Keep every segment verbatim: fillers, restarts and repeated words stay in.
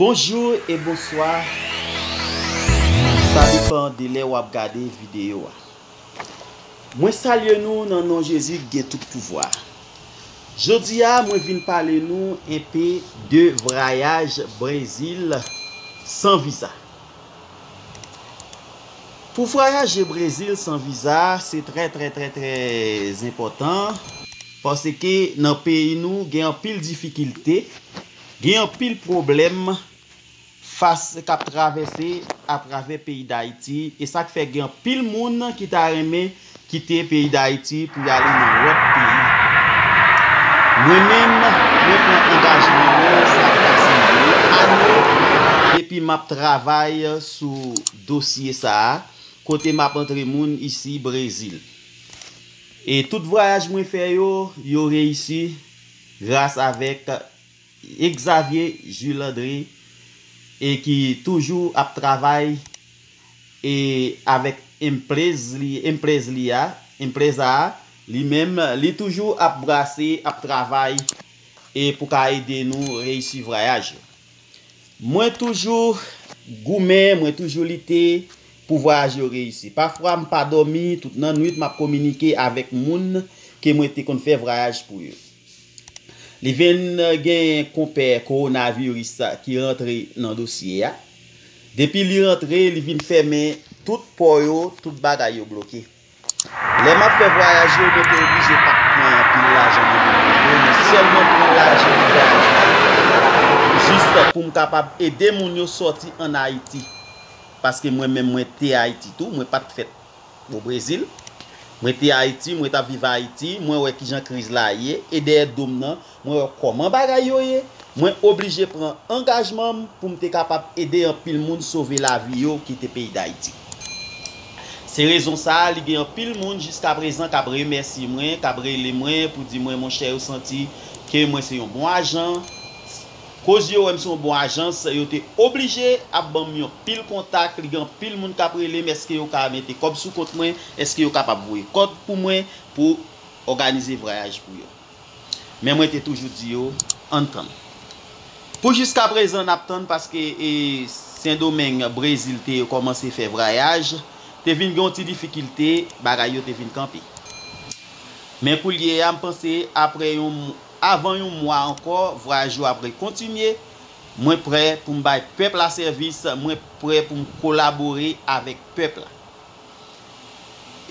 Bonjou e bonswa. Sa depann de lè w ap gade videyo a. Mwen salye nou nan non Jezi ki gen tout pouvwa. Jodi a, mwen vin pale nou enpe de vwayaj Brezil san viza. Pou vwayaje Brezil san viza, se trè, trè, trè, trè enpòtan, paske nan peyi nou gen anpil difikilte, gen anpil pwoblèm fas k ap travèse atravè peyi Dayiti, e sa k fè gen anpil moun ki ta renmen kite peyi Dayiti pou y ale nan lòt peyi. Mwen menm, mwen pran angajman mwen, sa pase de ane depi m ap travay sou dosye sa a, kote m ap antre moun isi Brezil. E tout vwayaj mwen fè yo, yo reyisi gras avèk Xavier Jules André, e ki toujou ap travay e avèk emprez li, emprez li a, empreza a, li menm, li toujou ap brase, ap travay e pou ka ede nou reyisi vwayaj yo. Mwen toujou goumen, mwen toujou lite pou vwayaj yo reyisi. Pafwa m pa dòmi, tout nan nwit m ap kominike avèk moun ke mwen te konn fè vwayaj pou yo. Li vin gen konpè kowonaviris ki rantre nan dosye a. Depi li rantre, li vin fèmen tout pò yo, tout bagay yo bloke. Lè m ap fè vwayaj yo, mwen te oblije pa pran anpil lajan nan men moun yo, mwen sèlman pran lajan pou vwayaj la, jis pou m kapab ede moun yo sòti ann Ayiti. Paske mwen menm, mwen te Ayiti tou, mwen pa t fèt o Brezil. Mwen te Ayiti, mwen t ap viv Ayiti, mwen wè kijan kriz la ye, e dèyè do m nan, mwen wè kòman bagay yo ye, mwen oblije pran angajman m pou m te kapab ede anpil moun sove lavi yo kite peyi Dayiti. Se rezon sa a, li gen anpil moun jiskaprezan k ap remèsye mwen, k ap rele mwen pou di mwen, monchè, yo santi ke mwen se yon bon ajan. Koz yo wè m se yon bon ajans, yo te oblije ap ban m yon pil kontak. Li gen anpil moun k ap rele m, èske yo ka mete kòb sou kont mwen, èske yo kapab voye kòb pou mwen pou òganize vwayaj pou yo. Men mwen te toujou di yo, ann tann. Pou jiskaprezan, n ap tann paske e, Sendomeng, Brezil te kòmanse fè vwayaj, te vin gen yon ti difikilte, bagay yo te vin kanpe. Men koulye a, m panse apre yon, avan yon mwa ankò, vwayaj yo ap rekontinye. Mwen prè pou m bay pèp la sèvis, mwen prè pou m kolabore avèk pèp la.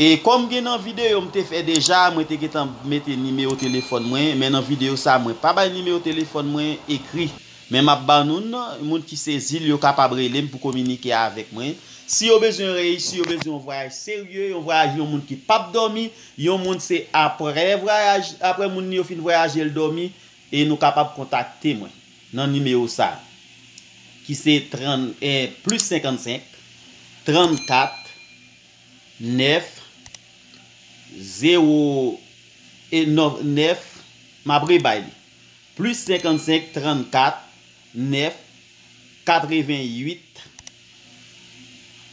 E kòm gen nan videyo m te fè deja, mwen te gentan mete nimewo telefòn mwen, men nan videyo sa, mwen pa bay nimewo telefòn mwen ekri. Men m ap ba nou moun ki sezi l, yo kapab rele m pou kominike avèk mwen. Si yo bezwen reyisi, yo bezwen yon vwayaj serye, yon vwayaj yon moun ki p ap dòmi, yon moun se apre vwayaj, apre moun yo fin vwayaje l dòmi, e nou kapab kontakte mwen nan nimewo sa, ki se trant, eh, plis senkannsenk, trannkat, nèf, zewo, e non, nèf, m ap rebay li. Plis senkannsenk, trannkat, nèf, katreventuit,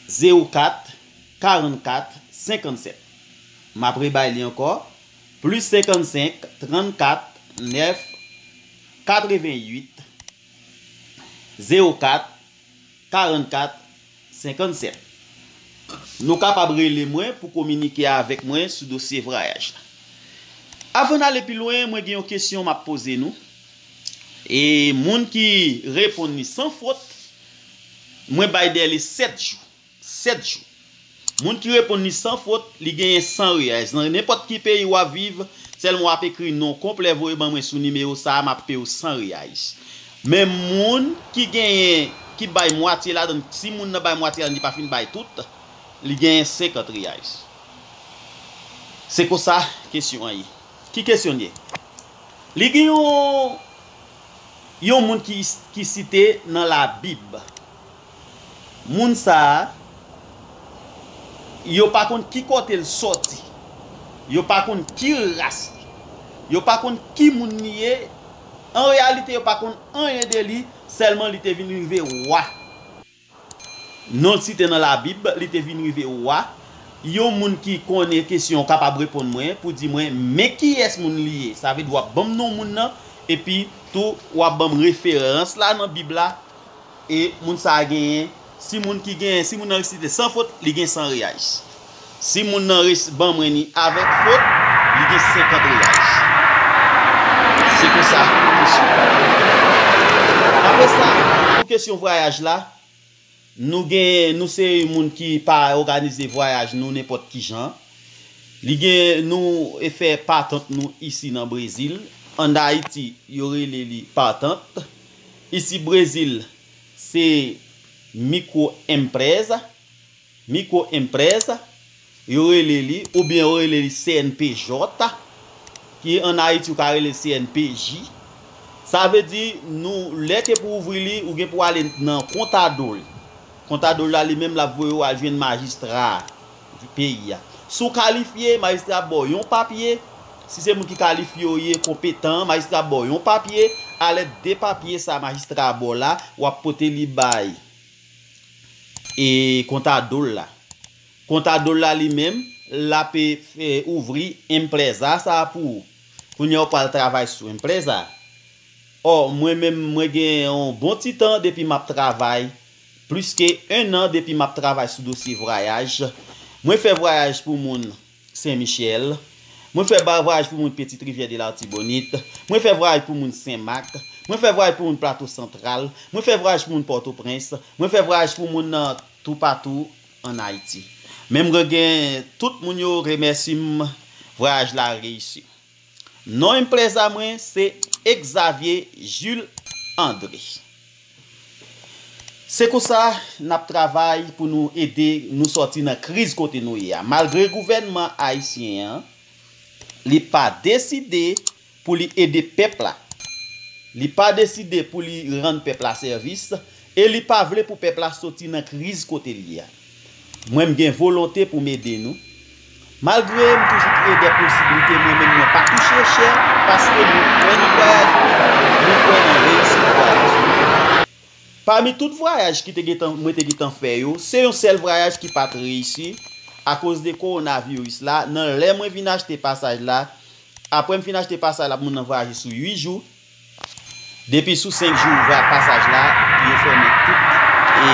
zewo kat, karannkat, senkannsèt. M ap rebay li ankò, plis senkannsenk, trannkat, nèf, katreventuit, zewo kat, karannkat, senkannsèt. Nou kapab rele mwen pou kominike avèk mwen sou dosye vwayaj la. Avan n ale pi lwen, mwen gen yon kesyon m ap poze nou. E moun ki reponn li san fot, mwen bay dèle sèt jou. Sèt jou. Moun ki reponn li san fot, li genyen san reyais. Nan nenpòt ki peyi w ap viv, sèlman w ap ekri non konplè voye ban mwen sou nimewo sa a, m ap peye w san reyais. Men moun ki genyen, ki bay mwatye ladan, si moun nan bay mwatye ladan, li pa fin bay tout, li genyen senkant reyais. Se konsa kesyon an ye. Ki kesyon l ye? Li gen yon, yon moun ki, ki site nan Labib. Moun sa a, yo pa konn ki kote l sòti. Yo pa konn ki ras li. Yo pa konn ki moun li ye. An reyalite, yo pa konn anyen de li, sèlman li te vin rive wa. Non l site nan Labib, li te vin rive wa. Yon moun ki konnen kesyon an kapab reponn mwen pou di mwen, men kiyès moun li ye. Sa vle di w ap ban m non moun nan, epi tou w ap ban m referans la nan Bib la, E moun sa a genyen, si moun ki genyen, si moun nan resite san fot, li gen san reyaj. Si moun nan res-, ban mwen ni avèk fot, li gen senkant reyaj. Se konsa, kesyon. Apre sa, pou kesyon vwayaj la, nou gen, nou se moun ki pa òganize vwayaj nou nenpòt ki jan. Li gen, nou e fè patant nou isi nan Brezil. Ann Ayiti, yo rele li patant. Isi Brezil, se microempresa, microempresa, yo rele li, oubyen yo rele li C N P J, ki ann Ayiti, ou ka rele C N P J. Sa vle di, nou, lè ke pou ouvri li, ou gen pou ale nan Contador. Contador la, li menm, l ap voye w al jwenn majistra peyi a. Si w kalifye, majistra ap ba w yon papye. Si se moun ki kalifye w ye, konpetan, majistra ap ba w yon papye. Alèd de papye sa majistra ap ba w la, w ap pote li bay e Contador la. Contador la li menm, l ap, e, ouvri empresa sa a pou ou. Kounye a w pral travay sou empresa. Ò, mwen menm, mwen gen yon bon ti tan depi m ap travay, plis ke en an depi m ap travay sou dosye vwayaj. Mwen fè vwayaj pou moun Sen Michèl. Mwen fè ba-, vwayaj pou moun Petite Rivière de l'Artibonite. Mwen fè vwayaj pou moun Sen Mak. Mwen fè vwayaj pou moun Plato Santral. Mwen fè vwayaj pou moun Pòtoprens. Mwen fè vwayaj pou moun nan toupatou ann Ayiti. Men m gen tout moun yo remèsye m, vwayaj la reyisi. Non empresa mwen se Exavier Jules André. Se konsa n ap travay pou nou ede nou sòti nan kriz kote nou ye a. Malgre gouvènman ayisyen an, li pa deside pou li ede pèp la. Li pa deside pou li rann pèp la sèvis e li pa vle pou pèp la soti nan kriz kote l ye a. Mwen, m gen volonte pou m ede nou. Malgre m toujou kreye de posiblite, mwen menm, mwen pa touche chè paske mwen kwè nan vwayaj mwen, mwen kwè nan reyisit vwayaj mwen. Pami tout vwayaj ki te gentan, mwen te gentan fè yo, se yon sèl vwayaj ki pa t reyisi akoz de kowonaviris la. Nan lè mwen vin achte pasaj la, apre m fin achte pasaj la pou moun nan vwayaje sou uit jou, depi sou senk jou vwa-, pasaj la, yo fèmen tout, e,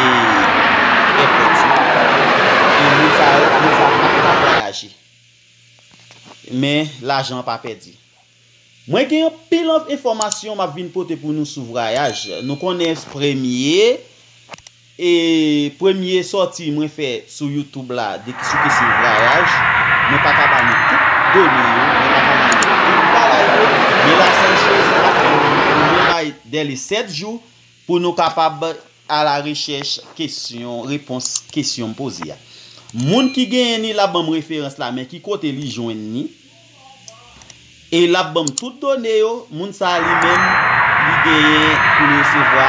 èpòt yo. E moun sa yo, moun sa pa t ka vwayaje. Men, lajan an pa pèdi. Mwen gen anpil enf-, enfòmasyon m ap vin pote pou nou sou vwayaj. Nou konnen premye, e, premye sòti mwen fè sou YouTube la, de, sou kesyon vwayaj, mwen pa ka ba nou tout done yo, mwen pa ka ba nou tout bagay yo, men la sèl choz m ap fè, mwen bay dèle sèt jou pou nou kapab alarechèch kesyon, repons kesyon m poze a. Moun ki genyen ni, l ap ban m referans la, men ki kote li jwenn ni, e l ap ban m tout done yo, moun sa a li menm, li genyen pou l resevwa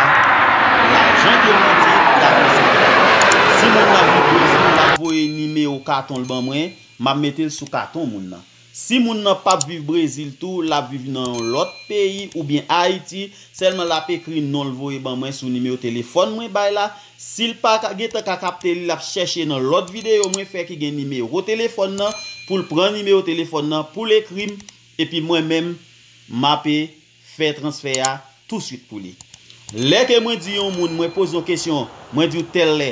lajan ke mwen di l ap resevwa. Si moun nan viv Brezil, l ap voye nimewo katon l ban mwen, m ap mete l sou katon moun nan. Si moun nan p ap viv Brezil tou, l ap viv nan yon lòt peyi oubyen Ayiti, sèlman l ap ekri non l voye ban mwen sou nimewo telefòn mwen bay la. Si l pa ka, gentan ka kapte li, l ap chèche nan lòt videyo mwen fè ki gen nimewo telefòn nan, pou l pran nimewo telefòn nan, pou l ekri m, epi mwen menm, m ape fè transfè a touswit pou li. Lè ke mwen di yon moun, mwen poze yon kesyon, mwen di w tèl lè,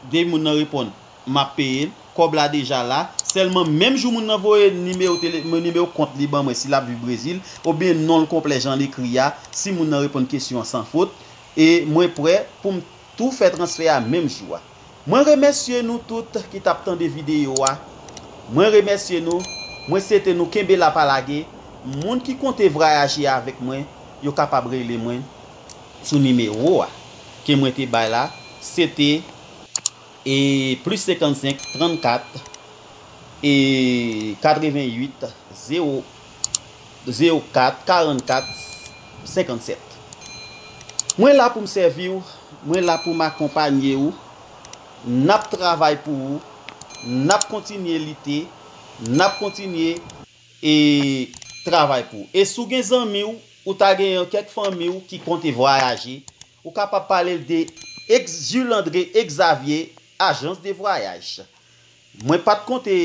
depi moun nan reponn, m ap peye l, kòb la deja la, sèlman menm jou moun nan voye nimewo tele-, nimewo kont li ban mwen, si l ap viv Brezil, oubyen non l konplè jan l ekri a, si moun nan reponn kesyon an san fot, e mwen prè pou m tou fè transfè a menm jou a. Mwen remèsye nou tout ki t ap tande videyo a. Mwen remèsye nou. Mwen swete nou kenbe la pa lage. Moun ki konte vwayaje avèk mwen, yo kapab rele mwen sou nimewo a ke mwen te bay la. Se te, e, plis senkannsenk, trannkat, e, katrevenn uit, zewo, zewo kat, karannkat, senkannsèt. Mwen la pou m sèvi w, mwen la pou m akonpanye w. N ap travay pou ou, n ap kontinye lite, n ap kontinye, e, travay pou ou. E si w gen zanmi w, ou ta gen yon kèk fanmi w ki konte vwayaje, ou kapab pale l de Ex-, Jules André Exavier, Agence de Voyage. Mwen pa t konte,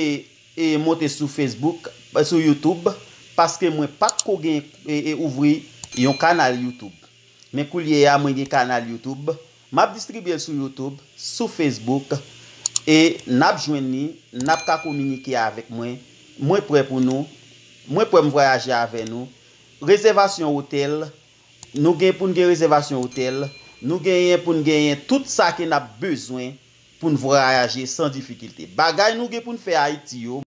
e, monte sou Facebook, sou YouTube, paske mwen pa t ko gen, e, e, ouvri yon kanal YouTube. Men koulye a, mwen gen kanal YouTube, M ap distribye l sou YouTube, sou Facebook, e n ap jwenn li, n ap ka kominike avèk mwen. Mwen prè pou nou, mwen prè m vwayaje avè nou. Rezèvasyon otèl, nou gen pou n gen rezèvasyon otèl, nou genyen pou n genyen tout sa ke n ap bezwen pou n vwayaje san difikilte. Bagay nou gen pou n fè Ayiti yo,